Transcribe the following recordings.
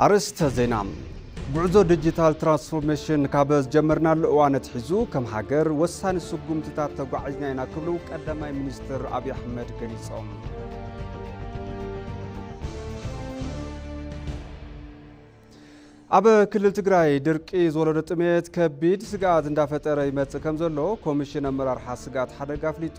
ኣርእስተ ዜና። ጉዕዞ ዲጂታል ትራንስፎርሜሽን ካብ ዝጀመርናሉ እዋን ኣትሒዙ ከም ሃገር ወሳኒ ስጉምትታት ተጓዒዝና ኢና ክብሉ ቀዳማይ ሚኒስትር ኣብይ ኣሕመድ ገሊጾም። ኣብ ክልል ትግራይ ድርቂ ዝወለዶ ጥሜት ከቢድ ስግኣት እንዳፈጠረ ይመጽእ ከም ዘሎ ኮሚሽን ኣመራርሓ ስግኣት ሓደጋ ኣፍሊጡ።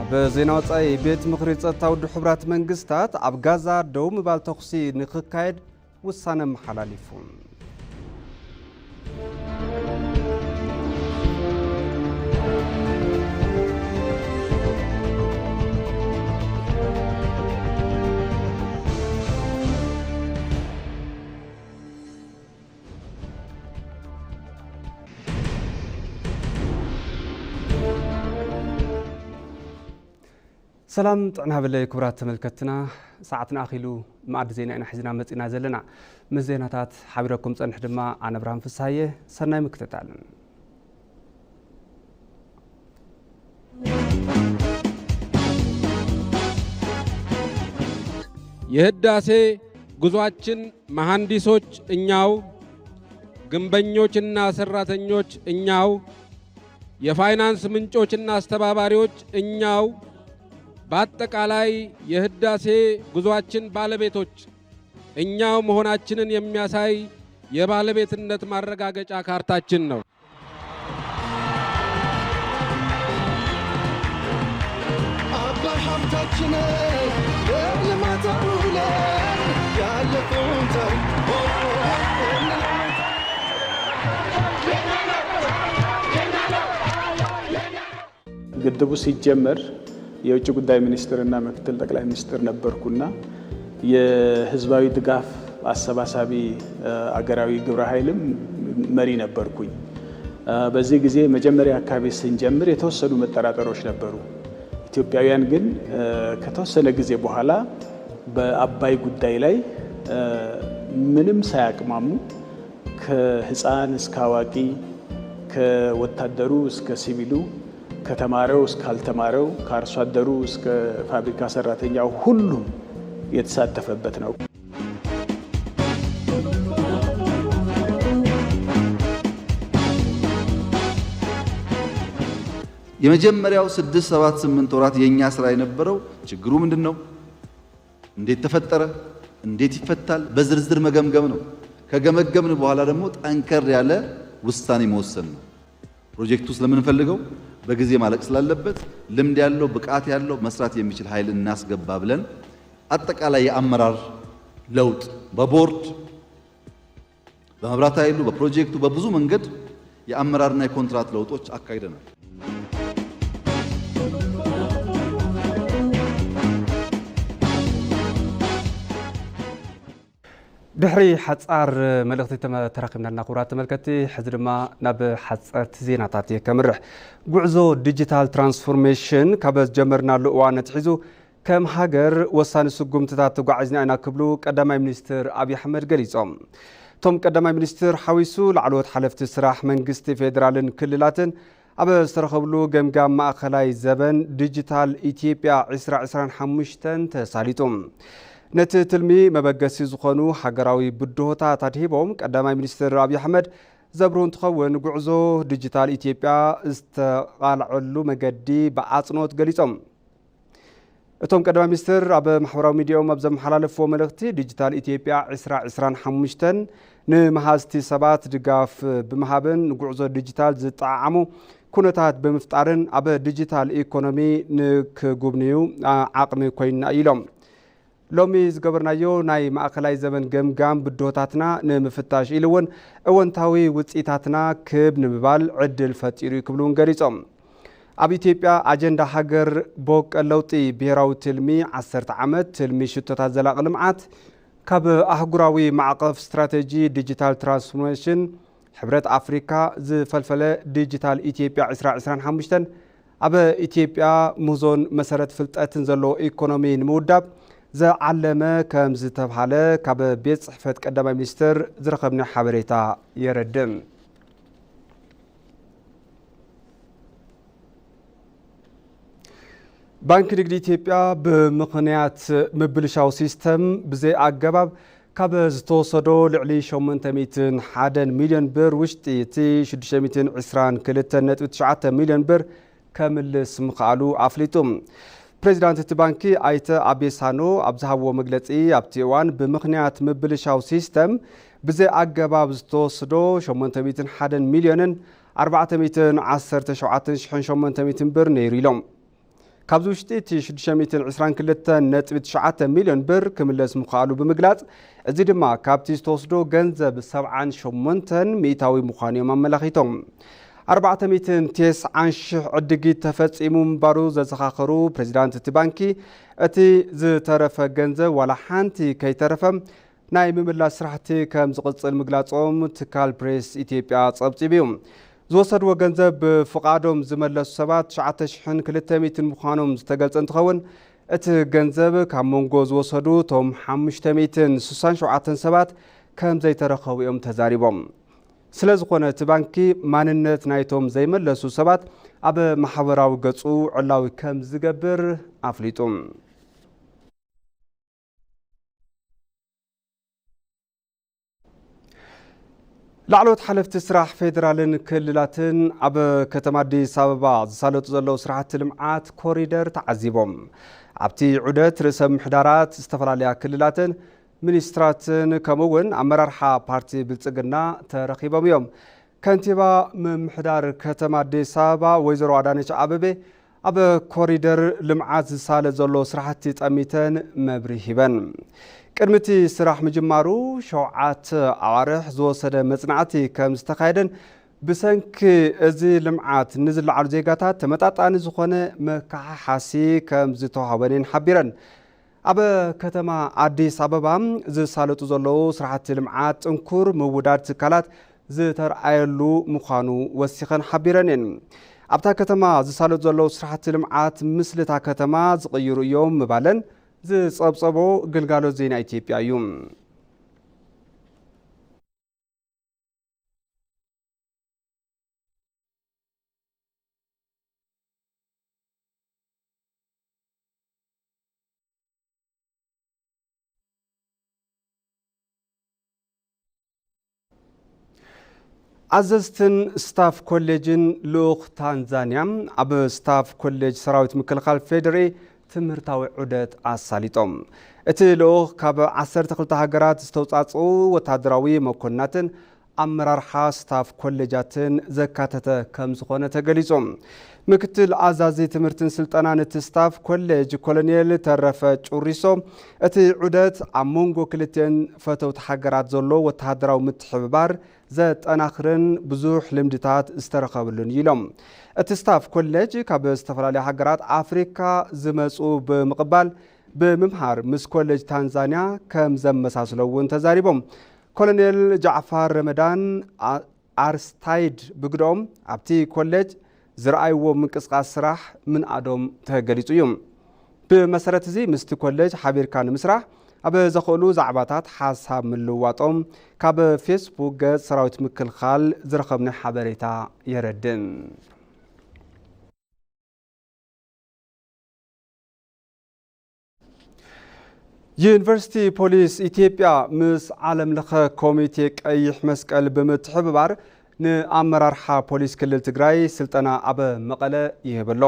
ኣብ ዜና ወጻኢ፣ ቤት ምኽሪ ጸጥታ ውድብ ሕቡራት መንግስታት ኣብ ጋዛ ደው ምባል ተኹሲ ንክካየድ ውሳነ ኣመሓላሊፉ። ሰላም ጥዕና ሃበለይ ክቡራት ተመልከትና፣ ሰዓትና ኣኺሉ መኣዲ ዜና ኢና ሒዝና መጺና ዘለና። ምስ ዜናታት ሓቢረኩም ጸንሕ ድማ ኣነ ብርሃን ፍስሃየ። ሰናይ ምክትታል። የህዳሴ ጉዟችን መሐንዲሶች እኛው፣ ግንበኞችና ሰራተኞች እኛው፣ የፋይናንስ ምንጮችና አስተባባሪዎች እኛው፣ በአጠቃላይ የህዳሴ ጉዟችን ባለቤቶች እኛው መሆናችንን የሚያሳይ የባለቤትነት ማረጋገጫ ካርታችን ነው። አባይ ሀብታችን፣ የልማት አውለን፣ ያለፈውን ታሪክ ግድቡ ሲጀመር የውጭ ጉዳይ ሚኒስትርና ምክትል ጠቅላይ ሚኒስትር ነበርኩና የህዝባዊ ድጋፍ አሰባሳቢ፣ እ፣ አገራዊ ግብረ ኃይልም መሪ ነበርኩኝ። እ፣ በዚህ ጊዜ መጀመሪያ አካባቢ ስንጀምር የተወሰኑ መጠራጠሮች ነበሩ። ኢትዮጵያውያን ግን፣ እ፣ ከተወሰነ ጊዜ በኋላ በአባይ ጉዳይ ላይ፣ እ፣ ምንም ሳያቅማሙ ከህፃን እስከ አዋቂ፣ ከወታደሩ እስከ ሲቪሉ፣ ከተማረው እስካልተማረው፣ ከአርሶ አደሩ እስከ ፋብሪካ ሰራተኛው ሁሉም የተሳተፈበት ነው። የመጀመሪያው ስድስት፣ ሰባት፣ ስምንት ወራት የኛ ስራ የነበረው ችግሩ ምንድን ነው? እንዴት ተፈጠረ? እንዴት ይፈታል? በዝርዝር መገምገም ነው። ከገመገምን በኋላ ደግሞ ጠንከር ያለ ውሳኔ መወሰን ነው። ፕሮጀክቱ ስለምንፈልገው በጊዜ ማለቅ ስላለበት ልምድ ያለው ብቃት ያለው መስራት የሚችል ኃይል እናስገባ ብለን አጠቃላይ የአመራር ለውጥ በቦርድ፣ በመብራት ኃይሉ፣ በፕሮጀክቱ፣ በብዙ መንገድ የአመራርና የኮንትራት ለውጦች አካሂደናል። ድሕሪ ሓጻር መልእኽቲ ተመ-፣ ተራኺብና ኣለና ክቡራት ተመልከትቲ። ሕዚ ድማ ናብ ሓጸርቲ ዜናታት እየ ከምርሕ። ጉዕዞ ዲጂታል ትራንስፎርሜሽን ካብ ዝጀመርናሉ እዋን ኣትሒዙ ከም ሃገር ወሳኒ ስጉምትታት ተጓዒዝና ኢና ክብሉ ቀዳማይ ሚኒስትር ኣብይ ኣሕመድ ገሊጾም። እቶም ቀዳማይ ሚኒስትር ሓዊሱ ላዕለዎት ሓለፍቲ ስራሕ መንግስቲ ፌዴራልን ክልላትን ኣብ ዝተረኸብሉ ገምጋም ማእኸላይ ዘበን ዲጂታል ኢትዮጵያ ዕስራ ዕስራን ሓሙሽተን ተሳሊጡ። ነቲ ትልሚ መበገሲ ዝኾኑ ሃገራዊ ብድሆታት ኣድሂቦም ቀዳማይ ሚኒስትር ኣብይ ኣሕመድ ዘብርሁ እንትኸውን፣ ጉዕዞ ዲጂታል ኢትዮጵያ ዝተቓልዐሉ መገዲ ብኣጽንኦት ገሊጾም። እቶም ቀዳማይ ሚኒስትር ኣብ ማሕበራዊ ሚዲያኦም ኣብ ዘመሓላለፍዎ መልእኽቲ፣ ዲጂታል ኢትዮጵያ ዕስራ ዕስራን ሓሙሽተን ንመሃዝቲ ሰባት ድጋፍ ብምሃብን ንጉዕዞ ዲጂታል ዝጠዓዓሙ ኩነታት ብምፍጣርን ኣብ ዲጂታል ኢኮኖሚ ንክጉብንዩ ዓቕሚ ኮይና ኢሎም። ሎሚ ዝገበርናዮ ናይ ማእኸላይ ዘመን ገምጋም ብድሆታትና ንምፍታሽ ኢሉ እውን እወንታዊ ውፅኢታትና ክብ ንምባል ዕድል ፈጢሩ እዩ ክብሉ እውን ገሊፆም። ኣብ ኢትዮጵያ ኣጀንዳ ሃገር በቀል ለውጢ ብሄራዊ ትልሚ ዓሰርተ ዓመት ትልሚ ሽቶታት ዘላቒ ልምዓት ካብ ኣህጉራዊ ማዕቐፍ ስትራቴጂ ዲጂታል ትራንስፎርሜሽን ሕብረት ኣፍሪካ ዝፈልፈለ ዲጂታል ኢትዮጵያ ዕስራ ዕስራን ሓሙሽተን ኣብ ኢትዮጵያ ምህዞን መሰረት ፍልጠትን ዘለዎ ኢኮኖሚ ንምውዳብ ዝዓለመ ከም ዝተብሃለ ካብ ቤት ጽሕፈት ቀዳማይ ሚኒስትር ዝረኸብናዮ ሓበሬታ የረድእ። ባንኪ ንግዲ ኢትዮጵያ ብምኽንያት ምብልሻው ሲስተም ብዘይ ኣገባብ ካብ ዝተወሰዶ ልዕሊ ሸሞንተ ሚእትን ሓደን ሚልዮን ብር ውሽጢ እቲ ሽዱሽተ ሚእትን ዕስራን ክልተን ነጥቢ ትሽዓተ ሚልዮን ብር ከምልስ ምኽኣሉ ኣፍሊጡ። ፕሬዚዳንት እቲ ባንኪ ኣይተ ኣቤ ሳኖ ኣብ ዝሃብዎ መግለፂ፣ ኣብቲ እዋን ብምኽንያት ምብልሻው ሲስተም ብዘይ ኣገባብ ዝተወስዶ ሸሞንተ ሚእትን ሓደን ሚልዮንን ኣርባዕተ ሚእትን ዓሰርተ ሸውዓተን ሽሕን ሸሞንተ ሚእትን ብር ነይሩ ኢሎም። ካብዚ ውሽጢ እቲ ሽዱሽተ ሚእትን ዕስራን ክልተን ነጥቢ ትሽዓተ ሚልዮን ብር ክምለስ ምኽኣሉ ብምግላጽ፣ እዚ ድማ ካብቲ ዝተወስዶ ገንዘብ ሰብዓን ሸሞንተን ሚእታዊ ምዃኑ እዮም ኣመላኺቶም። ኣርባዕተ ሚእትን ተስዓን ሽሕ ዕድጊት ተፈጺሙ ምንባሩ ዘዘኻኸሩ ፕሬዚዳንት እቲ ባንኪ፣ እቲ ዝተረፈ ገንዘብ ዋላ ሓንቲ ከይተረፈ ናይ ምምላስ ስራሕቲ ከም ዝቕጽል ምግላጾም ትካል ፕሬስ ኢትዮጵያ ጸብጺቡ እዩ። ዝወሰድዎ ገንዘብ ብፍቓዶም ዝመለሱ ሰባት ትሽዓተ ሽሕን ክልተ ሚእትን ምዃኖም ዝተገልጸ እንትኸውን፣ እቲ ገንዘብ ካብ መንጎ ዝወሰዱ እቶም ሓሙሽተ ሚእትን ስሳን ሸውዓተን ሰባት ከም ዘይተረኸቡ እዮም ተዛሪቦም። ስለ ዝኾነ እቲ ባንኪ ማንነት ናይቶም ዘይመለሱ ሰባት ኣብ ማሕበራዊ ገጹ ዕላዊ ከም ዝገብር ኣፍሊጡ። ላዕለዎት ሓለፍቲ ስራሕ ፌዴራልን ክልላትን ኣብ ከተማ ኣዲስ ኣበባ ዝሳለጡ ዘለዉ ስራሕቲ ልምዓት ኮሪደር ተዓዚቦም። ኣብቲ ዑደት ርእሰ ምምሕዳራት ዝተፈላለያ ክልላትን ሚኒስትራትን ከምኡ እውን ኣመራርሓ ፓርቲ ብልጽግና ተረኺቦም እዮም። ከንቲባ ምምሕዳር ከተማ ኣዲስ ኣበባ ወይዘሮ ኣዳነች ኣበቤ ኣብ ኮሪደር ልምዓት ዝሳለ ዘሎ ስራሕቲ ጠሚተን መብርሂ ሂበን። ቅድሚ እቲ ስራሕ ምጅማሩ ሸውዓተ ኣዋርሕ ዝወሰደ መጽናዕቲ ከም ዝተኻየደን ብሰንኪ እዚ ልምዓት ንዝለዓሉ ዜጋታት ተመጣጣኒ ዝኾነ መከሓሓሲ ከም ዝተዋህበን እየን ሓቢረን። ኣብ ከተማ ኣዲስ ኣበባ ዝሳለጡ ዘለዉ ስራሕቲ ልምዓት ጥንኩር ምውዳድ ትካላት ዝተርኣየሉ ምዃኑ ወሲኸን ሓቢረን እየን። ኣብታ ከተማ ዝሳለጡ ዘለዉ ስራሕቲ ልምዓት ምስሊ እታ ከተማ ዝቕይሩ እዮም ምባለን ዝጸብጸቦ ግልጋሎት ዜና ኢትዮጵያ እዩ። ኣዘዝትን ስታፍ ኮሌጅን ልኡኽ ታንዛንያ ኣብ ስታፍ ኮሌጅ ሰራዊት ምክልኻል ፌዴሪ ትምህርታዊ ዑደት ኣሳሊጦም። እቲ ልኡኽ ካብ ዓሰርተ ክልተ ሃገራት ዝተውፃፅኡ ወታደራዊ መኮንናትን ኣመራርሓ ስታፍ ኮሌጃትን ዘካተተ ከም ዝኾነ ተገሊጹ። ምክትል ኣዛዚ ትምህርትን ስልጠናን እቲ ስታፍ ኮሌጅ ኮሎኔል ተረፈ ጩሪሶ፣ እቲ ዑደት ኣብ መንጎ ክልቲአን ፈተውቲ ሃገራት ዘሎ ወተሃደራዊ ምትሕብባር ዘጠናኽርን ብዙሕ ልምድታት ዝተረኸብሉን እዩ ኢሎም። እቲ ስታፍ ኮሌጅ ካብ ዝተፈላለዩ ሃገራት ኣፍሪካ ዝመፁ ብምቕባል ብምምሃር ምስ ኮሌጅ ታንዛንያ ከም ዘመሳስሎ እውን ተዛሪቦም። ኮሎኔል ጃዕፋር ረመዳን ኣ-፣ ኣርስታይድ ብግደኦም ኣብቲ ኮሌጅ ዝረኣይዎ ምንቅስቃስ ስራሕ ምንኣዶም ተገሊጹ እዩ። ብመሰረት እዚ ምስቲ ኮሌጅ ሓቢርካ ንምስራሕ ኣብ ዘኽእሉ ዛዕባታት ሓሳብ ምልውዋጦም ካብ ፌስቡክ ገጽ ሰራዊት ምክልኻል ዝረኸብናዮ ሓበሬታ የረድእ። ዩኒቨርሲቲ ፖሊስ ኢትዮጵያ ምስ ዓለም ለኸ ኮሚቴ ቀይሕ መስቀል ብምትሕብባር ንኣመራርሓ ፖሊስ ክልል ትግራይ ስልጠና ኣብ መቐለ ይህብ ኣሎ።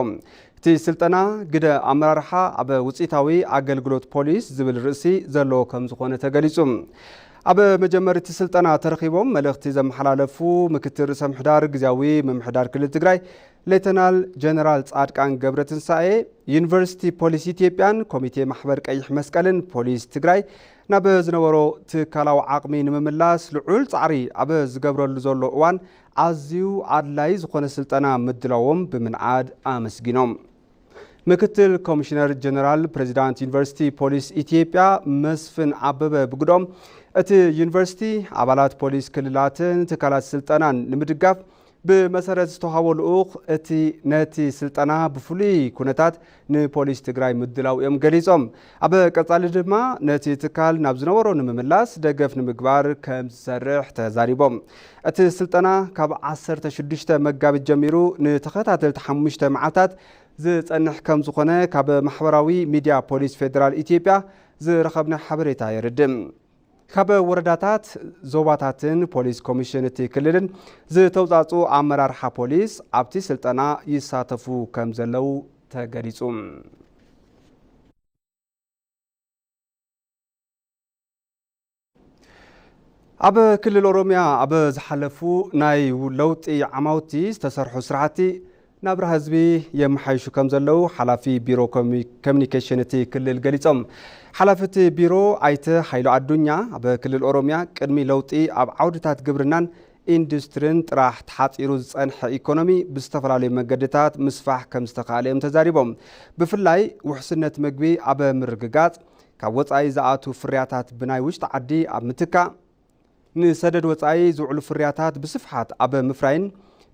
እቲ ስልጠና ግደ ኣመራርሓ ኣብ ውፅኢታዊ ኣገልግሎት ፖሊስ ዝብል ርእሲ ዘለዎ ከም ዝኾነ ተገሊጹ። ኣብ መጀመሪ እቲ ስልጠና ተረኺቦም መልእኽቲ ዘመሓላለፉ ምክትል ርእሰ ምሕዳር ግዝያዊ ምምሕዳር ክልል ትግራይ ሌተናል ጀነራል ጻድቃን ገብረትንሳኤ፣ ዩኒቨርሲቲ ፖሊስ ኢትዮጵያን ኮሚቴ ማሕበር ቀይሕ መስቀልን ፖሊስ ትግራይ ናብ ዝነበሮ ትካላዊ ዓቕሚ ንምምላስ ልዑል ጻዕሪ ኣብ ዝገብረሉ ዘሎ እዋን ኣዝዩ ኣድላዪ ዝኾነ ስልጠና ምድላዎም ብምንዓድ ኣመስጊኖም። ምክትል ኮሚሽነር ጀነራል ፕሬዚዳንት ዩኒቨርሲቲ ፖሊስ ኢትዮጵያ መስፍን ኣበበ ብግዶም፣ እቲ ዩኒቨርሲቲ ኣባላት ፖሊስ ክልላትን ትካላት ስልጠናን ንምድጋፍ ብመሰረት ዝተዋህቦ ልኡኽ፣ እቲ ነቲ ስልጠና ብፍሉይ ኩነታት ንፖሊስ ትግራይ ምድላው እዮም ገሊጾም። ኣብ ቀጻሊ ድማ ነቲ ትካል ናብ ዝነበሮ ንምምላስ ደገፍ ንምግባር ከም ዝሰርሕ ተዛሪቦም። እቲ ስልጠና ካብ ዓሰርተ ሽዱሽተ መጋቢት ጀሚሩ ንተኸታተልቲ ሓሙሽተ መዓልታት ዝጸንሕ ከም ዝኾነ ካብ ማሕበራዊ ሚድያ ፖሊስ ፌደራል ኢትዮጵያ ዝረኸብና ሓበሬታ የረድእ። ካብ ወረዳታት፣ ዞባታትን ፖሊስ ኮሚሽን እቲ ክልልን ዝተውጻጹ ኣመራርሓ ፖሊስ ኣብቲ ስልጠና ይሳተፉ ከም ዘለዉ ተገሊጹ። ኣብ ክልል ኦሮሚያ ኣብ ዝሓለፉ ናይ ለውጢ ዓማውቲ ዝተሰርሑ ስራሕቲ ናብራ ህዝቢ የመሓይሹ ከም ዘለዉ ሓላፊ ቢሮ ኮሚ-፣ ኮሚኒኬሽን እቲ ክልል ገሊጾም። ሓላፊ እቲ ቢሮ ኣይተ ሃይሉ ኣዱኛ፣ ኣብ ክልል ኦሮሚያ ቅድሚ ለውጢ ኣብ ዓውድታት ግብርናን ኢንዱስትሪን ጥራሕ ተሓጺሩ ዝጸንሐ ኢኮኖሚ ብዝተፈላለዩ መገድታት ምስፋሕ ከም ዝተኻእለ እዮም ተዛሪቦም። ብፍላይ ውሕስነት መግቢ ኣብ ምርግጋጽ፣ ካብ ወጻኢ ዝኣቱ ፍርያታት ብናይ ውሽጢ ዓዲ ኣብ ምትካእ፣ ንሰደድ ወጻኢ ዝውዕሉ ፍርያታት ብስፍሓት ኣብ ምፍራይን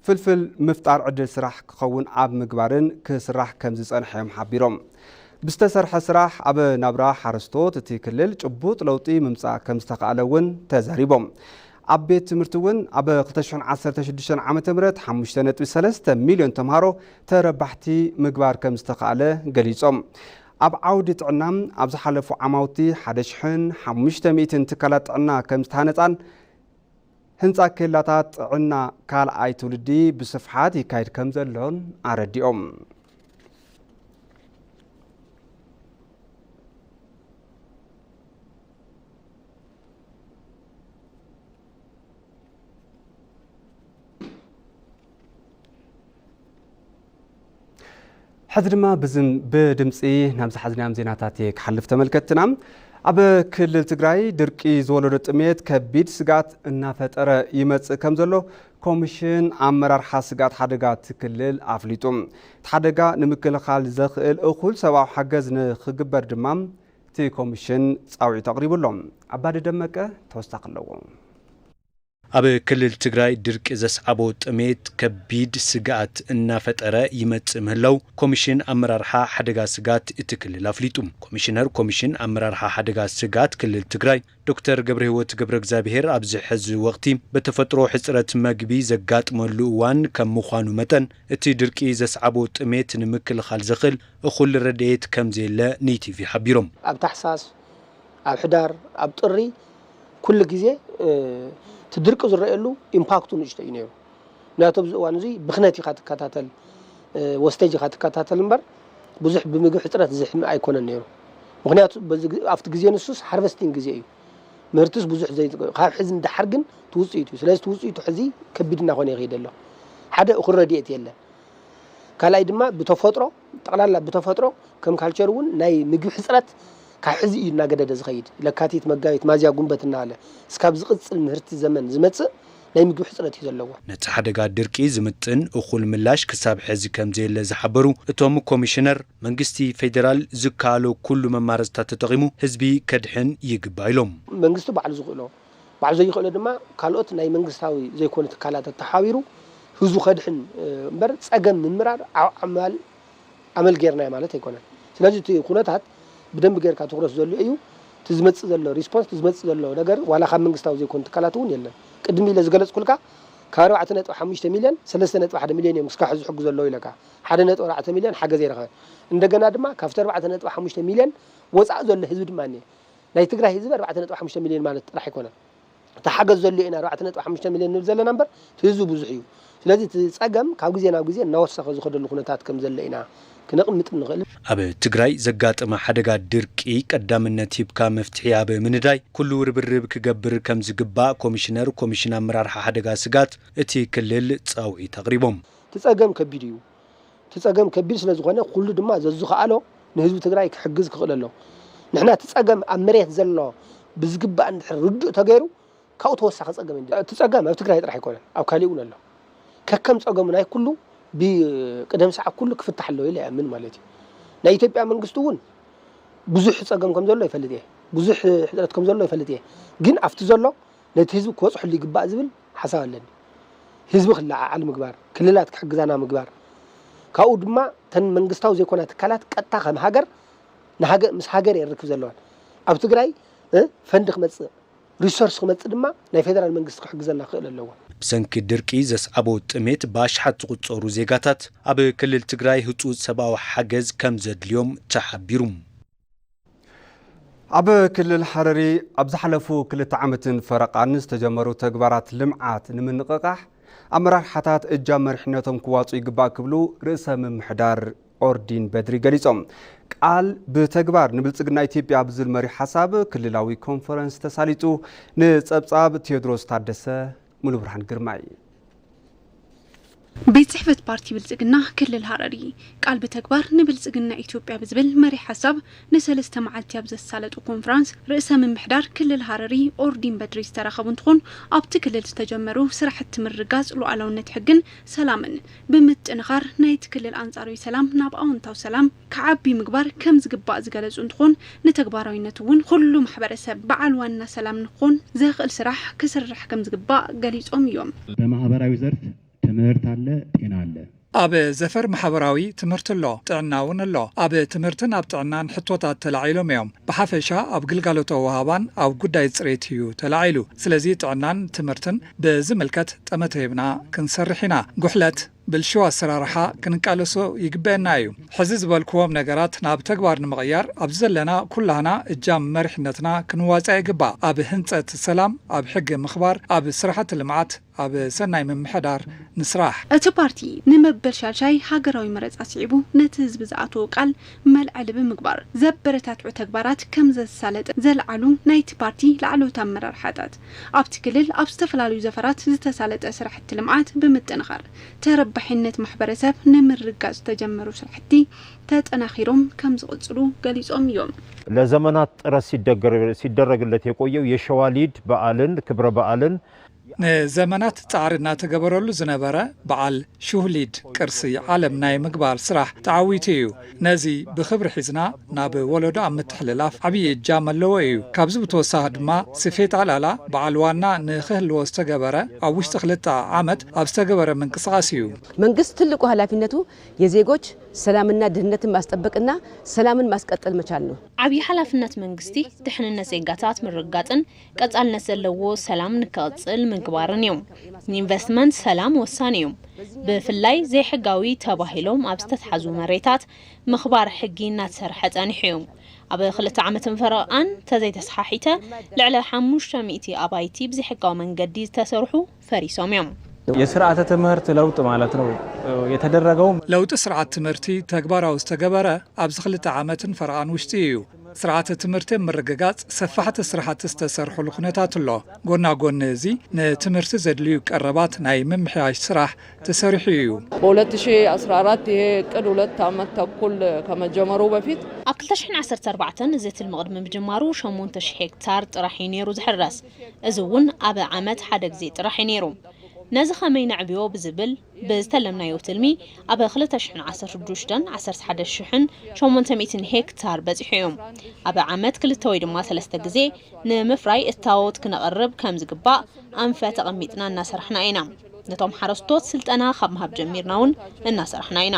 ፍልፍል ምፍጣር ዕድል ስራሕ ክኸውን ኣብ ምግባርን ክስራሕ ከም ዝጸንሐ እዮም ሓቢሮም። ብዝተሰርሐ ስራሕ ኣብ ናብራ ሓረስቶት እቲ ክልል ጭቡጥ ለውጢ ምምጻእ ከም ዝተኻእለ እውን ተዛሪቦም። ኣብ ቤት ትምህርቲ እውን ኣብ ክልተ ሽሕን ዓሰርተ ሽዱሽተን ዓመተ ምህረት ሓሙሽተ ነጥቢ ሰለስተ ሚልዮን ተምሃሮ ተረባሕቲ ምግባር ከም ዝተኻእለ ገሊጾም። ኣብ ዓውዲ ጥዕና ኣብ ዝሓለፉ ዓማውቲ ሓደ ሽሕን ሓሙሽተ ሚእትን ትካላት ጥዕና ከም ዝተሃነጻን ህንጻ ኬላታት ጥዕና ካልኣይ ትውልዲ ብስፍሓት ይካየድ ከም ዘሎን ኣረዲኦም። ሕዚ ድማ ብዝም-፣ ብድምፂ ናብ ዝሓዝናዮም ዜናታት እየ ክሓልፍ ተመልከትና። ኣብ ክልል ትግራይ ድርቂ ዝወለዶ ጥሜት ከቢድ ስግኣት እናፈጠረ ይመፅእ ከም ዘሎ ኮሚሽን ኣመራርሓ ስግኣት ሓደጋ እቲ ክልል ኣፍሊጡ። እቲ ሓደጋ ንምክልኻል ዘኽእል እኹል ሰብኣዊ ሓገዝ ንኽግበር ድማ እቲ ኮሚሽን ፃውዒት ኣቕሪቡ ኣሎ። ኣባዲ ደመቀ ተወሳኺ ኣለዎ። ኣብ ክልል ትግራይ ድርቂ ዘስዓቦ ጥሜት ከቢድ ስግኣት እናፈጠረ ይመጽእ ምህላው ኮሚሽን ኣመራርሓ ሓደጋ ስግኣት እቲ ክልል ኣፍሊጡ። ኮሚሽነር ኮሚሽን ኣመራርሓ ሓደጋ ስግኣት ክልል ትግራይ ዶክተር ገብረህይወት ገብረ እግዚኣብሔር ኣብዚ ሕዚ ወቕቲ ብተፈጥሮ ሕጽረት መግቢ ዘጋጥመሉ እዋን ከም ምዃኑ መጠን እቲ ድርቂ ዘስዓቦ ጥሜት ንምክልኻል ዘኽእል እኹል ረድኤት ከም ዘየለ ንኢቲቪ ሓቢሮም። ኣብ ታሕሳስ፣ ኣብ ሕዳር፣ ኣብ ጥሪ ኩሉ ግዜ፣ እ፣ እቲ ድርቂ ዝረኣየሉ ኢምፓክቱ ንእሽቶ እዩ ነይሩ። ምክንያቱ ኣብዚ እዋን እዚ ብኽነት ኢኻ ትከታተል፣ እ፣ ወስቴጅ ኢኻ ትከታተል እምበር ብዙሕ ብምግቢ ሕፅረት ዝሕም ኣይኮነን ነይሩ። ምክንያቱ በዚ ግ-፣ ኣብቲ ግዜ ንሱስ ሃርቨስቲንግ ግዜ እዩ። ምህርትስ ብዙሕ ዘይትገ-፣ ካብ ሕዚ ንደሓር ግን ትውፅኢቱ እዩ። ስለዚ ትውፅኢቱ ሕዚ ከቢድ እናኾነ ይኸይድ ኣሎ። ሓደ እኹል ረድኤት የለን። ካልኣይ ድማ ብተፈጥሮ፣ ጠቕላላ ብተፈጥሮ ከም ካልቸር እውን ናይ ምግቢ ሕፅረት ካብ ሕዚ እዩ እናገደደ ዝኸይድ። ለካቲት፣ መጋቢት፣ ሚያዝያ፣ ጉንበት እናበለ እስካብ ዝቕፅል ምህርቲ ዘመን ዝመፅእ ናይ ምግቢ ሕፅረት እዩ ዘለዎ። ነቲ ሓደጋ ድርቂ ዝምጥን እኹል ምላሽ ክሳብ ሕዚ ከም ዘየለ ዝሓበሩ እቶም ኮሚሽነር፣ መንግስቲ ፌዴራል ዝከኣሎ ኩሉ መማረፅታት ተጠቒሙ ህዝቢ ከድሕን ይግባእ ኢሎም። መንግስቲ ባዕሉ ዝኽእሎ፣ ባዕሉ ዘይኽእሎ ድማ ካልኦት ናይ መንግስታዊ ዘይኮኑ ትካላት ተሓቢሩ ህዝቡ ከድሕን፣ እ፣ እምበር ጸገም ምምራር ዓው ዓማል ኣመል ጌርናዮ ማለት ኣይኮነን። ስለዚ እቲ ኩነታት ብደንቢ ጌርካ ትኹረት ዘድልዮ እዩ። እቲ ዝመጽእ ዘሎ ሪስፖንስ፣ እቲ ዝመጽእ ዘሎ ነገር ዋላ ካብ መንግስታዊ ዘይኮኑ ትካላት እውን የለን። ቅድም ኢለ ዝገለጽኩልካ ካብ ኣርባዕተ ነጥቢ ሓሙሽተ ሚልዮን ሰለስተ ነጥቢ ሓደ ሚልዮን እዮም እስካብ ሕዚ ዝሕግዙ ዘለዉ ኢለካ። ሓደ ነጥቢ ኣርባዕተ ሚልዮን ሓገዝ ኣይረኸበን። እንደገና ድማ ካብቲ ኣርባዕተ ነጥቢ ሓሙሽተ ሚልዮን ወጻኢ ዘሎ ህዝቢ ድማ እኒአ። ናይ ትግራይ ህዝቢ ኣርባዕተ ነጥቢ ሓሙሽተ ሚልዮን ማለት ጥራሕ ኣይኮነን። እቲ ሓገዝ ዘሎ ኢና ኣርባዕተ ነጥቢ ሓሙሽተ ሚልዮን ንብል ዘለና እምበር፣ እቲ ህዝቢ ብዙሕ እዩ። ስለዚ እቲ ጸገም ካብ ግዜ ናብ ግዜ እናወሰኸ ዝኸደሉ ኩነታት ከም ዘሎ ኢና ክነቕምጥ ንኽእል። ኣብ ትግራይ ዘጋጠመ ሓደጋ ድርቂ ቀዳምነት ሂብካ መፍትሒ ኣብ ምንዳይ ኩሉ ርብርብ ክገብር ከም ዝግባእ ኮሚሽነር ኮሚሽን ኣመራርሓ ሓደጋ ስጋት እቲ ክልል ጻውዒት ኣቕሪቦም። እቲ ጸገም ከቢድ እዩ። እቲ ጸገም ከቢድ ስለ ዝኾነ፣ ኩሉ ድማ ዘዝኸኣሎ ንህዝቢ ትግራይ ክሕግዝ ክኽእል ኣለዎ። ንሕና እቲ ጸገም ኣብ መሬት ዘሎ ብዝግባእ እንድሕር ርዱእ ተገይሩ፣ ካብኡ ተወሳኺ ጸገም የለን። እቲ ጸገም ኣብ ትግራይ ጥራሕ ኣይኮነን፣ ኣብ ካሊእ እውን ኣሎ። ከከም ጸገሙ ናይ ኩሉ ብቅደም ሰዓብ ኩሉ ክፍታሕ ኣለዎ ኢለ እኣምን ማለት እዩ። ናይ ኢትዮጵያ መንግስቲ እውን ብዙሕ ጸገም ከም ዘሎ ይፈልጥ እየ፣ ብዙሕ ሕጽረት ከም ዘሎ ይፈልጥ እየ። ግን ኣብቲ ዘሎ ነቲ ህዝቢ ክበጽሐሉ ይግባእ ዝብል ሓሳብ ኣለኒ። ህዝቢ ክለዓዓል ምግባር፣ ክልላት ክሕግዛና ምግባር፣ ካብኡ ድማ ተን መንግስታዊ ዘይኮና ትካላት ቀጥታ ከም ሃገር ንሃገ-፣ ምስ ሃገር እየን ርክብ ዘለዋን። ኣብ ትግራይ፣ እ፣ ፈንድ ክመጽእ፣ ሪሶርስ ክመጽእ ድማ ናይ ፌደራል መንግስቲ ክሕግዘና ክኽእል ኣለዎ። ብሰንኪ ድርቂ ዘስዓቦ ጥሜት ብኣሽሓት ዝቑጸሩ ዜጋታት ኣብ ክልል ትግራይ ህጹጽ ሰብኣዊ ሓገዝ ከም ዘድልዮም ተሓቢሩ። ኣብ ክልል ሃረሪ ኣብ ዝሓለፉ ክልተ ዓመትን ፈረቓን ዝተጀመሩ ተግባራት ልምዓት ንምንቕቓሕ ኣመራርሓታት እጃም መሪሕነቶም ክዋፁ ይግባእ ክብሉ ርእሰ ምምሕዳር ኦርዲን በድሪ ገሊጾም። ቃል ብተግባር ንብልጽግና ኢትዮጵያ ብዝብል መሪሕ ሓሳብ ክልላዊ ኮንፈረንስ ተሳሊጡ። ንጸብጻብ ቴዎድሮስ ታደሰ፣ ሙሉብርሃን ግርማይ። ቤት ጽሕፈት ፓርቲ ብልጽግና ክልል ሃረሪ ቃል ብተግባር ንብልጽግና ኢትዮጵያ ብዝብል መሪሕ ሓሳብ ንሰለስተ መዓልቲ ኣብ ዘሳለጡ ኮንፈረንስ ርእሰ ምምሕዳር ክልል ሃረሪ ኦርዲን በድሪ ዝተረኸቡ እንትኾን ኣብቲ ክልል ዝተጀመሩ ስራሕቲ ምርጋጽ ሉዓላውነት ሕግን ሰላምን ብምጥንኻር ናይቲ ክልል ኣንጻራዊ ሰላም ናብ ኣወንታዊ ሰላም ክዓቢ ምግባር ከም ዝግባእ ዝገለጹ እንትኾን ንተግባራዊነት እውን ኩሉ ማሕበረሰብ በዓል ዋና ሰላም ንኾን ዘኽእል ስራሕ ክስራሕ ከም ዝግባእ ገሊጾም እዮም። በማህበራዊ ዘርፍ ትምህርት አለ፣ ጤና አለ። ኣብ ዘፈር ማሕበራዊ ትምህርቲ ኣሎ፣ ጥዕና እውን ኣሎ። ኣብ ትምህርትን ኣብ ጥዕናን ሕቶታት ተላዒሎም እዮም። ብሓፈሻ ኣብ ግልጋሎት ኣወሃባን ኣብ ጉዳይ ፅሬት እዩ ተላዒሉ። ስለዚ ጥዕናን ትምህርትን ብዝምልከት ጠመተ ሂብና ክንሰርሕ ኢና። ጉሕለት፣ ብልሽው ኣሰራርሓ ክንቃለሶ ይግበአና እዩ። ሕዚ ዝበልክዎም ነገራት ናብ ተግባር ንምቕያር ኣብዚ ዘለና ኩላህና እጃም መሪሕነትና ክንዋፃእ ይግባእ። ኣብ ህንፀት ሰላም፣ ኣብ ሕጊ ምኽባር፣ ኣብ ስራሕቲ ልምዓት፣ ኣብ ሰናይ ምምሕዳር ንስራሕ። እቲ ፓርቲ ንመበል ሻድሻይ ሃገራዊ መረፃ ስዒቡ ነቲ ህዝቢ ዝኣተዎ ቃል መልዐሊ ብምግባር ዘበረታትዑ ተግባራት ከም ዘሳለጠ ዘልዓሉ ናይቲ ፓርቲ ላዕለዎት ኣመራርሓታት ኣብቲ ክልል ኣብ ዝተፈላለዩ ዘፈራት ዝተሳለጠ ስራሕቲ ልምዓት ብምጥንኻር ተረባሒነት ማሕበረሰብ ንምርጋፅ ዝተጀመሩ ስራሕቲ ተጠናኺሮም ከም ዝቕፅሉ ገሊፆም እዮም። ለዘመናት ጥረት ሲደገር-፣ ሲደረግለት የቆየው የሸዋ ሊድ በዓልን ክብረ በዓልን ንዘመናት ጻዕሪ እናተገበረሉ ዝነበረ በዓል ሹህሊድ ቅርሲ ዓለም ናይ ምግባር ስራሕ ተዓዊቱ እዩ። ነዚ ብኽብሪ ሒዝና ናብ ወለዶ ኣብ ምትሕልላፍ ዓብዪ እጃም ኣለዎ እዩ። ካብዚ ብተወሳኺ ድማ ስፌት ዓላላ በዓል ዋና ንኽህልዎ ዝተገበረ ኣብ ውሽጢ ክልተ ዓመት ኣብ ዝተገበረ ምንቅስቓስ እዩ። መንግስት ትልቁ ኃላፊነቱ የዜጎች ሰላምና ደህንነትን ማስጠበቅና ሰላምን ማስቀጠል መቻል ነው። ዓብዪ ሓላፍነት መንግስቲ ድሕንነት ዜጋታት ምርግጋጽን ቀጻልነት ዘለዎ ሰላም ንክቕጽል ምግባርን እዮም። ንኢንቨስትመንት ሰላም ወሳኒ እዩ። ብፍላይ ዘይሕጋዊ ተባሂሎም ኣብ ዝተትሓዙ መሬታት ምኽባር ሕጊ እናተሰርሐ ጸኒሑ እዩ። ኣብ ክልተ ዓመትን ፈረቓን ተዘይተሰሓሒተ ልዕሊ ሓሙሽተ ሚእቲ ኣባይቲ ብዘይሕጋዊ መንገዲ ዝተሰርሑ ፈሪሶም እዮም። የስርዓተ ትምህርት ለውጥ ማለት ነው የተደረገው። ለውጢ ስርዓት ትምህርቲ ተግባራዊ ዝተገበረ ኣብዚ ክልተ ዓመትን ፈረቓን ውሽጢ እዩ። ስርዓተ ትምህርቲ ምርግጋጽ ሰፋሕቲ ስራሕቲ ዝተሰርሐሉ ኩነታት ኣሎ። ጎና ጎኒ እዚ ንትምህርቲ ዘድልዩ ቀረባት ናይ ምምሕያሽ ስራሕ ተሰሪሑ እዩ። በሁለት ሺህ አስራ አራት ይሄ እቅድ ሁለት ዓመት ተኩል ከመጀመሩ በፊት ኣብ ክልተ ሽሕን ዓሰርተ ኣርባዕተን እዚ ትልሚ ቅድሚ ምጅማሩ ሸሞንተ ሽሕ ሄክታር ጥራሕ እዩ ነይሩ ዝሕረስ። እዚ እውን ኣብ ዓመት ሓደ ግዜ ጥራሕ እዩ ነይሩ። ነዚ ከመይ ነዕብዮ ብዝብል ብዝተለምናዮ ትልሚ ኣብ ክልተ ሽሕን ዓሰርተ ሽዱሽተን ዓሰርተ ሓደ ሽሕን ሸሞንተ ሚእትን ሄክታር በጺሑ እዩ። ኣብ ዓመት ክልተ ወይ ድማ ሰለስተ ግዜ ንምፍራይ እታወት ክነቕርብ ከም ዝግባእ ኣንፈት ኣቐሚጥና እናሰራሕና ኢና። ነቶም ሓረስቶት ስልጠና ካብ ምሃብ ጀሚርና እውን እናሰራሕና ኢና።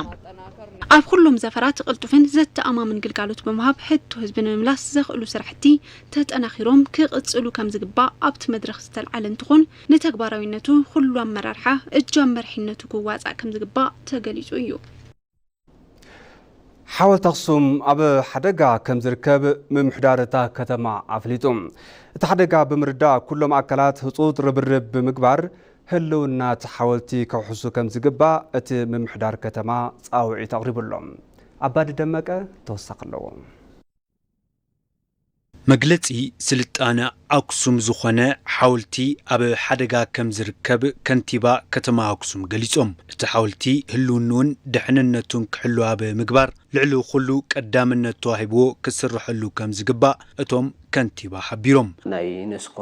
ኣብ ኩሎም ዘፈራት ቅልጡፍን ዘተኣማምን ግልጋሎት ብምሃብ ሕቶ ህዝቢ ንምምላስ ዘኽእሉ ስራሕቲ ተጠናኺሮም ክቕጽሉ ከም ዝግባእ ኣብቲ መድረኽ ዝተልዓለ እንትኾን ንተግባራዊነቱ ኩሉ ኣመራርሓ እጃም መሪሕነቱ ክዋፃእ ከም ዝግባእ ተገሊፁ እዩ። ሓወልቲ ኣኽሱም ኣብ ሓደጋ ከም ዝርከብ ምምሕዳር እታ ከተማ ኣፍሊጡ። እቲ ሓደጋ ብምርዳእ ኩሎም ኣካላት ህጹጽ ርብርብ ብምግባር ህልውና እቲ ሓወልቲ ከውሕሱ ከም ዝግባእ እቲ ምምሕዳር ከተማ ጻውዒት ኣቕሪቡ ኣሎ። ኣባዲ ደመቀ ተወሳኺ ኣለዎ። መግለጺ ስልጣነ ኣክሱም ዝኾነ ሓወልቲ ኣብ ሓደጋ ከም ዝርከብ ከንቲባ ከተማ ኣክሱም ገሊጾም። እቲ ሓወልቲ ህልውንኡን ድሕንነቱን ክሕሉ ኣብ ምግባር ልዕሊ ኩሉ ቀዳምነት ተዋሂብዎ ክስርሐሉ ከም ዝግባእ እቶም ከንቲባ ሓቢሮም። ናይ ዩኔስኮ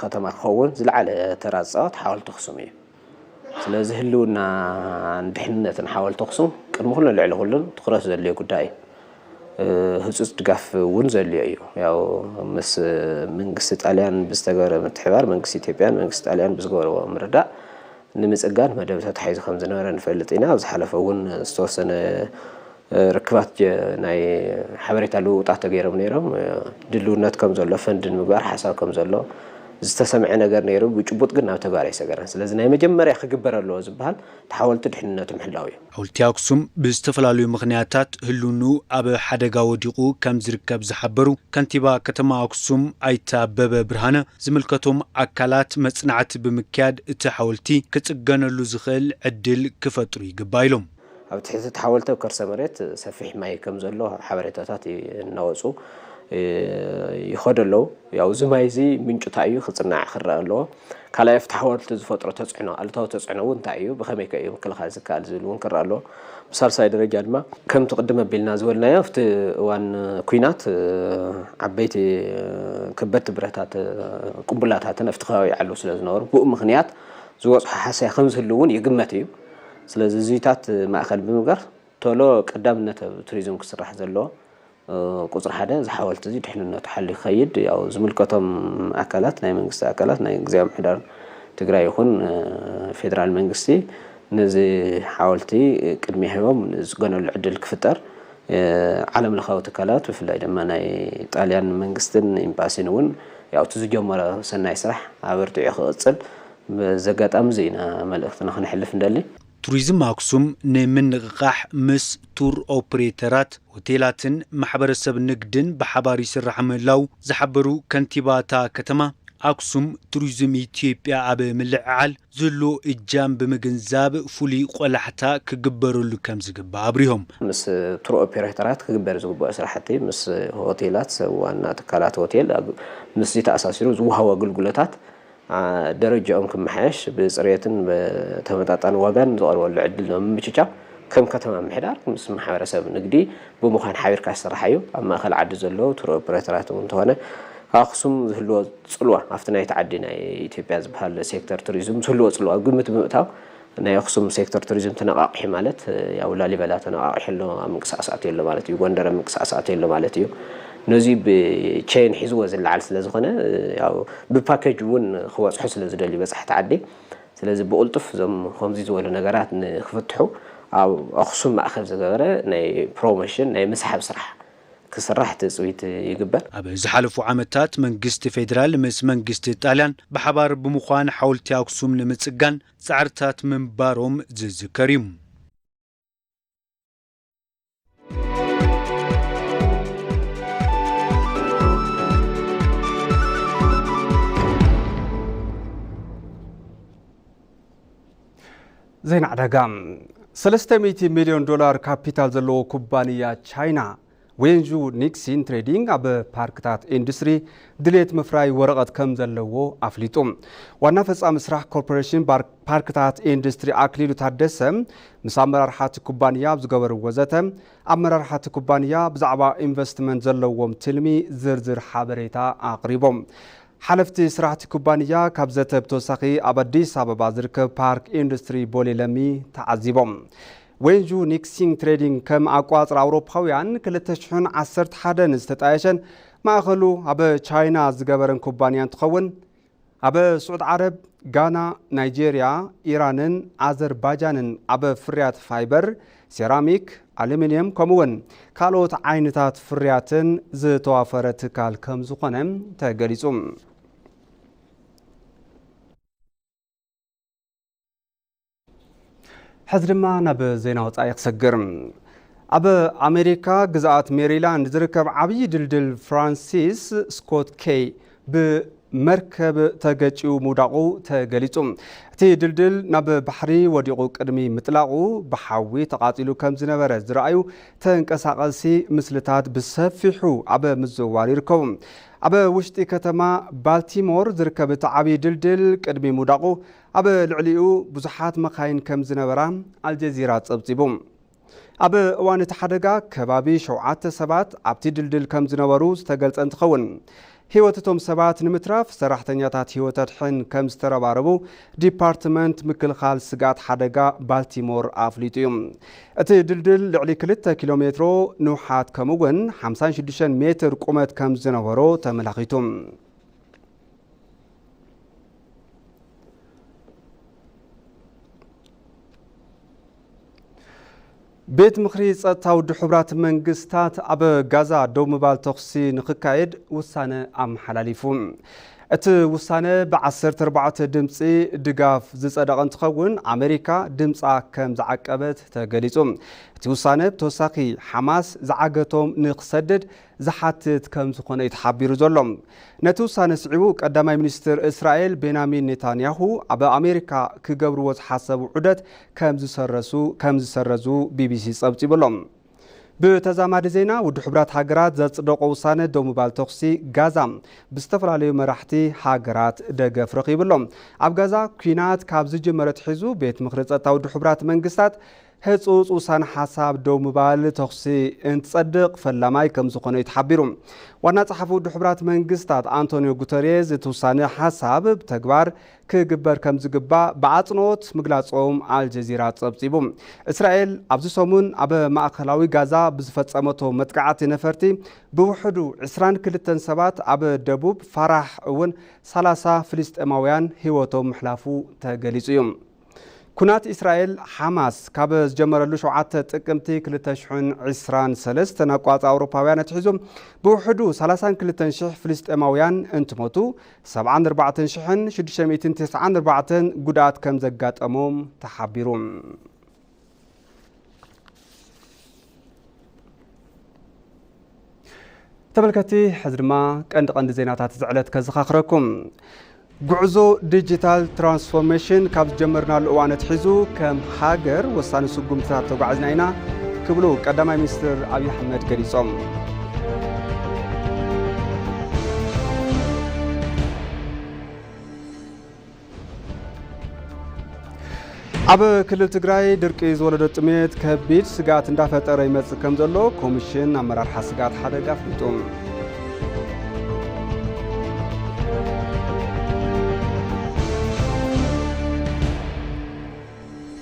ከተማ ክኸውን ዝለዓለ ተራ ዝፃወት ሓወልቲ ኣክሱም እዩ። ስለዚ ህልውናን ድሕንነትን ሓወልቲ ኣኽሱም ቅድሚ ኩሉን ልዕሊ ኩሉን ትኹረት ዘድልዮ ጉዳይ እዩ። እ፣ ህጹጽ ድጋፍ እውን ዘድልዮ እዩ። ያው ምስ መንግስቲ ጣልያን ብዝተገበረ ምትሕብባር፣ መንግስቲ ኢትዮጵያን መንግስቲ ጣልያን ብዝገበርዎ ምርዳእ፣ ንምጽጋን መደብ ተታሒዙ ከም ዝነበረ ንፈልጥ ኢና። ኣብ ዝሓለፈ እውን ዝተወሰነ ርክባት ናይ ሓበሬታ ልውውጣት ተገይሮም ነይሮም። ድልውነት ከም ዘሎ፣ ፈንድ ንምግባር ሓሳብ ከም ዘሎ ዝተሰምዐ ነገር ነይሩ። ብጭቡጥ ግን ናብ ተግባር ኣይሰገረን። ስለዚ ናይ መጀመርያ ክግበር ኣለዎ ዝበሃል እቲ ሓወልቲ ድሕንነቱ ምሕላው እዩ። ሓወልቲ ኣክሱም ብዝተፈላለዩ ምኽንያታት ህልውንኡ ኣብ ሓደጋ ወዲቑ ከም ዝርከብ ዝሓበሩ ከንቲባ ከተማ ኣክሱም ኣይተ ኣበበ ብርሃነ፣ ዝምልከቶም ኣካላት መጽናዕቲ ብምክያድ እቲ ሓወልቲ ክጽገነሉ ዝኽእል ዕድል ክፈጥሩ ይግባእ ኢሎም። ኣብ ትሕቲ እቲ ሓወልቲ ኣብ ከርሰ መሬት ሰፊሕ ማይ ከም ዘሎ ሓበሬታታት እናወፁ ይኸዱ ኣለዉ። ያው እዚ ማይ እዚ ምንጩ እንታይ እዩ ክፅናዕ ክረኣ ኣለዎ። ካልኣይ ኣብቲ ሓወልቲ ዝፈጥሮ ተፅዕኖ፣ ኣሉታዊ ተፅዕኖ እውን እንታይ እዩ፣ ብኸመይ ከ እዩ ምክልኻል ዝከኣል ዝብል እውን ክረኣ ኣለዎ። ብሳልሳይ ደረጃ ድማ ከምቲ ቅድም ኣቢልና ዝበልናዮ ኣብቲ እዋን ኲናት ዓበይቲ ከበድቲ ብረታት፣ ቁምቡላታትን ኣብቲ ከባቢ ይዓልቡ ስለ ዝነበሩ ብኡ ምኽንያት ዝበፅሑ ሃሰያ ከም ዝህሉ እውን ይግመት እዩ። ስለዚ እዚታት ማእኸል ብምግባር ቶሎ ቀዳምነት ኣብ ቱሪዝም ክስራሕ ዘለዎ ቁፅሪ ሓደ እዚ ሓወልቲ እዚ ድሕንነቱ ሓልዩ ክኸይድ፣ ያው ዝምልከቶም ኣካላት፣ ናይ መንግስቲ ኣካላት፣ ናይ ግዝያዊ ምምሕዳር ትግራይ ይኹን ፌደራል መንግስቲ ነዚ ሓወልቲ ቅድሚያ ሂቦም ዝፅገነሉ ዕድል ክፍጠር፣ ዓለም ለኻዊ ትካላት ብፍላይ ድማ ናይ ጣልያን መንግስትን ኤምባሲን እውን ያው እቲ ዝጀመሮ ሰናይ ስራሕ ኣበርቲዑ ክቕፅል በዚ ኣጋጣሚ እዚ ኢና መልእኽትና ክነሕልፍ እንደሊ። ቱሪዝም ኣክሱም ንምንቕቓሕ ምስ ቱር ኦፕሬተራት፣ ሆቴላትን ማሕበረሰብ ንግድን ብሓባር ይስራሕ ምህላው ዝሓበሩ ከንቲባ እታ ከተማ፣ ኣክሱም ቱሪዝም ኢትዮጵያ ኣብ ምልዕዓል ዝህልዎ እጃም ብምግንዛብ ፍሉይ ቆላሕታ ክግበረሉ ከም ዝግባእ ኣብሪሆም። ምስ ቱር ኦፕሬተራት ክግበር ዝግብኦ ስራሕቲ፣ ምስ ሆቴላት፣ ሰብ ዋና ትካላት ሆቴል ኣብ፣ ምስዚ ተኣሳሲሩ ዝወሃቡ ኣገልግሎታት ደረጃኦም ክመሓየሽ፣ ብፅሬትን ብተመጣጣኒ ዋጋን ዝቐርበሉ ዕድል ንምምችቻው ከም ከተማ ምምሕዳር ምስ ማሕበረሰብ ንግዲ ብምዃን ሓቢርካ ዝስራሕ እዩ። ኣብ ማእኸል ዓዲ ዘለዉ ቱር ኦፕሬተራት እውን እንተኾነ ኣኽሱም ዝህልዎ ፅልዋ ኣብቲ ናይቲ ዓዲ ናይ ኢትዮጵያ ዝበሃል ሴክተር ቱሪዝም ዝህልዎ ፅልዋ ኣብ ግምት ብምእታው ናይ ኣኽሱም ሴክተር ቱሪዝም ተነቓቒሑ ማለት ያው ላሊበላ ተነቓቒሑ ኣሎ፣ ኣብ ምንቅስቃስ ኣትዩ ኣሎ ማለት እዩ። ጎንደር ኣብ ምንቅስቃስ ኣትዩ ኣሎ ማለት እዩ። ነዚ ብቼን ሒዝዎ ዝለዓል ስለ ዝኾነ ያው ብፓኬጅ እውን ክበፅሑ ስለ ዝደልዩ በፃሕቲ ዓዲ፣ ስለዚ ብቕልጡፍ እዞም ከምዚ ዝበሉ ነገራት ንክፍትሑ ኣብ ኣኽሱም ማእኸል ዝገበረ ናይ ፕሮሞሽን ናይ ምስሓብ ስራሕ ክስራሕ ትፅቢት ይግበር። ኣብ ዝሓለፉ ዓመታት መንግስቲ ፌዴራል ምስ መንግስቲ ጣልያን ብሓባር ብምዃን ሓወልቲ ኣክሱም ንምፅጋን ፃዕርታት ምንባሮም ዝዝከር እዩ። ዜና ዕዳጋ። ሰለስተ ሚእቲ ሚልዮን ዶላር ካፒታል ዘለዎ ኩባንያ ቻይና ዌንዡ ኒክሲን ትሬዲንግ ኣብ ፓርክታት ኢንዱስትሪ ድሌት ምፍራይ ወረቐት ከም ዘለዎ ኣፍሊጡ። ዋና ፈጻሚ ስራሕ ኮርፖሬሽን ባር-፣ ፓርክታት ኢንዱስትሪ ኣክሊሉ ታደሰ ምስ ኣመራርሓ እቲ ኩባንያ ኣብ ዝገበርዎ ዘተ፣ ኣመራርሓ እቲ ኩባንያ ብዛዕባ ኢንቨስትመንት ዘለዎም ትልሚ ዝርዝር ሓበሬታ ኣቕሪቦም። ሓለፍቲ ስራሕቲ ኩባንያ ካብ ዘተ ብተወሳኺ ኣብ ኣዲስ ኣበባ ዝርከብ ፓርክ ኢንዱስትሪ ቦሌ ለሚ ተዓዚቦም። ዌንጁ ኒክሲንግ ትሬዲንግ ከም ኣቋጽራ ኣውሮፓውያን ክልተ ሽሕን ዓሰርተ ሓደን ዝተጣየሸን ማእኸሉ ኣብ ቻይና ዝገበረን ኩባንያ እንትኸውን፣ ኣብ ስዑድ ዓረብ፣ ጋና፣ ናይጄርያ፣ ኢራንን ኣዘርባጃንን ኣብ ፍርያት ፋይበር፣ ሴራሚክ፣ ኣሉሚንየም ከምኡውን ካልኦት ዓይነታት ፍርያትን ዝተዋፈረ ትካል ከም ዝኾነ ተገሊጹ። ሕዚ ድማ ናብ ዜና ወጻኢ ክሰግር። ኣብ ኣሜሪካ ግዝኣት ሜሪላንድ ዝርከብ ዓብዪ ድልድል ፍራንሲስ ስኮት ኬይ ብመርከብ ተገጭዩ ምውዳቑ ተገሊጹ። እቲ ድልድል ናብ ባሕሪ ወዲቑ ቅድሚ ምጥላቑ ብሓዊ ተቓጺሉ ከም ዝነበረ ዝረኣዩ ተንቀሳቐሲ ምስልታት ብሰፊሑ ኣብ ምዝውዋር ይርከቡ። ኣብ ውሽጢ ከተማ ባልቲሞር ዝርከብ እቲ ዓብዪ ድልድል ቅድሚ ምውዳቑ ኣብ ልዕሊኡ ብዙሓት መኻይን ከም ዝነበራ ኣልጀዚራ ጸብጺቡ። ኣብ እዋን እቲ ሓደጋ ከባቢ ሸውዓተ ሰባት ኣብቲ ድልድል ከም ዝነበሩ ዝተገልጸ እንትኸውን፣ ህይወት እቶም ሰባት ንምትራፍ ሰራሕተኛታት ህይወት ኣድሕን ከም ዝተረባረቡ ዲፓርትመንት ምክልኻል ስግኣት ሓደጋ ባልቲሞር ኣፍሊጡ እዩ። እቲ ድልድል ልዕሊ ክልተ ኪሎ ሜትሮ ንውሓት ከምኡ እውን ሓምሳን ሽዱሽተን ሜትር ቁመት ከም ዝነበሮ ተመላኺቱ። ቤት ምኽሪ ጸጥታ ውድብ ሕቡራት መንግስታት ኣብ ጋዛ ደው ምባል ተኹሲ ንኽካየድ ውሳነ ኣመሓላሊፉ። እቲ ውሳነ ብ14 ድምፂ ድጋፍ ዝጸደቐ እንትኸውን፣ ኣሜሪካ ድምፃ ከም ዝዓቀበት ተገሊጹ። እቲ ውሳነ ብተወሳኺ ሓማስ ዝዓገቶም ንኽሰድድ ዝሓትት ከም ዝኾነ እዩ ተሓቢሩ ዘሎ። ነቲ ውሳነ ስዒቡ ቀዳማይ ሚኒስትር እስራኤል ቤንያሚን ኔታንያሁ ኣብ ኣሜሪካ ክገብርዎ ዝሓሰቡ ዑደት ከም ዝሰረሱ ከም ዝሰረዙ ቢቢሲ ጸብጺቡ ኣሎ። ብተዛማዲ ዜና፣ ውድብ ሕቡራት ሃገራት ዘጽደቆ ውሳነ ደው ምባል ተኹሲ ጋዛ ብዝተፈላለዩ መራሕቲ ሃገራት ደገፍ ረኺቡ ኣሎ። ኣብ ጋዛ ኲናት ካብ ዝጅመረ ኣትሒዙ ቤት ምኽሪ ጸጥታ ውድብ ሕቡራት መንግስታት ህጹጽ ውሳነ ሓሳብ ደው ምባል ተኹሲ እንትጸድቕ ፈላማይ ከም ዝኾነ እዩ ተሓቢሩ። ዋና ጸሓፊ ውድብ ሕቡራት መንግስታት ኣንቶኒዮ ጉተሬዝ እቲ ውሳነ ሓሳብ ብተግባር ክግበር ከም ዝግባእ ብኣጽንኦት ምግላጾም ኣልጀዚራ ጸብጺቡ። እስራኤል ኣብዚ ሰሙን ኣብ ማእከላዊ ጋዛ ብዝፈጸመቶ መጥቃዕቲ ነፈርቲ ብውሕዱ 22 ሰባት፣ ኣብ ደቡብ ፋራሕ እውን 30 ፍልስጤማውያን ህይወቶም ምሕላፉ ተገሊጹ እዩ። ኩናት እስራኤል ሓማስ ካብ ዝጀመረሉ 7 ጥቅምቲ 2023 ኣቋጻ ኣውሮፓውያን ኣትሒዙ ብውሕዱ 32,000 ፍልስጤማውያን እንትሞቱ፣ 74,694 ጉድኣት ከም ዘጋጠሞም ተሓቢሩ። ተመልከቲ፣ ሕዚ ድማ ቀንዲ ቀንዲ ዜናታት እዚ ዕለት ከዘኻኽረኩም። ጉዕዞ ዲጂታል ትራንስፎርሜሽን ካብ ዝጀመርናሉ እዋን ኣትሒዙ ከም ሃገር ወሳኒ ስጉምትታት ተጓዒዝና ኢና ክብሉ ቀዳማይ ሚኒስትር ኣብይ ኣሕመድ ገሊጾም። ኣብ ክልል ትግራይ ድርቂ ዝወለዶ ጥሜት ከቢድ ስግኣት እንዳፈጠረ ይመጽእ ከም ዘሎ ኮሚሽን ኣመራርሓ ስግኣት ሓደጋ ኣፍሊጡ።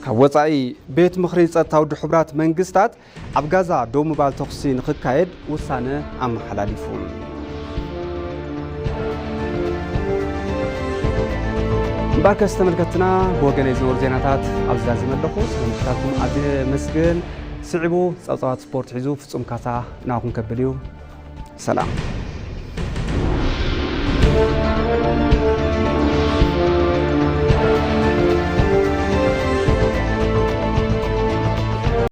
ካብ ወጻኢ፣ ቤት ምኽሪ ጸጥታ ውድብ ሕቡራት መንግስታት ኣብ ጋዛ ደው ምባል ተኹሲ ንኽካየድ ውሳነ ኣመሓላሊፉ። እምበኣርከስ ተመልከትና፣ ብወገነይ ዝነበሩ ዜናታት ኣብዚ ዛዚመ ኣለኹ። ስለምክታትኩም ኣዝየ የመስግን። ስዒቡ ጸብጻባት ስፖርት ሒዙ ፍጹም ካሳ ናኹም ከብል እዩ። ሰላም።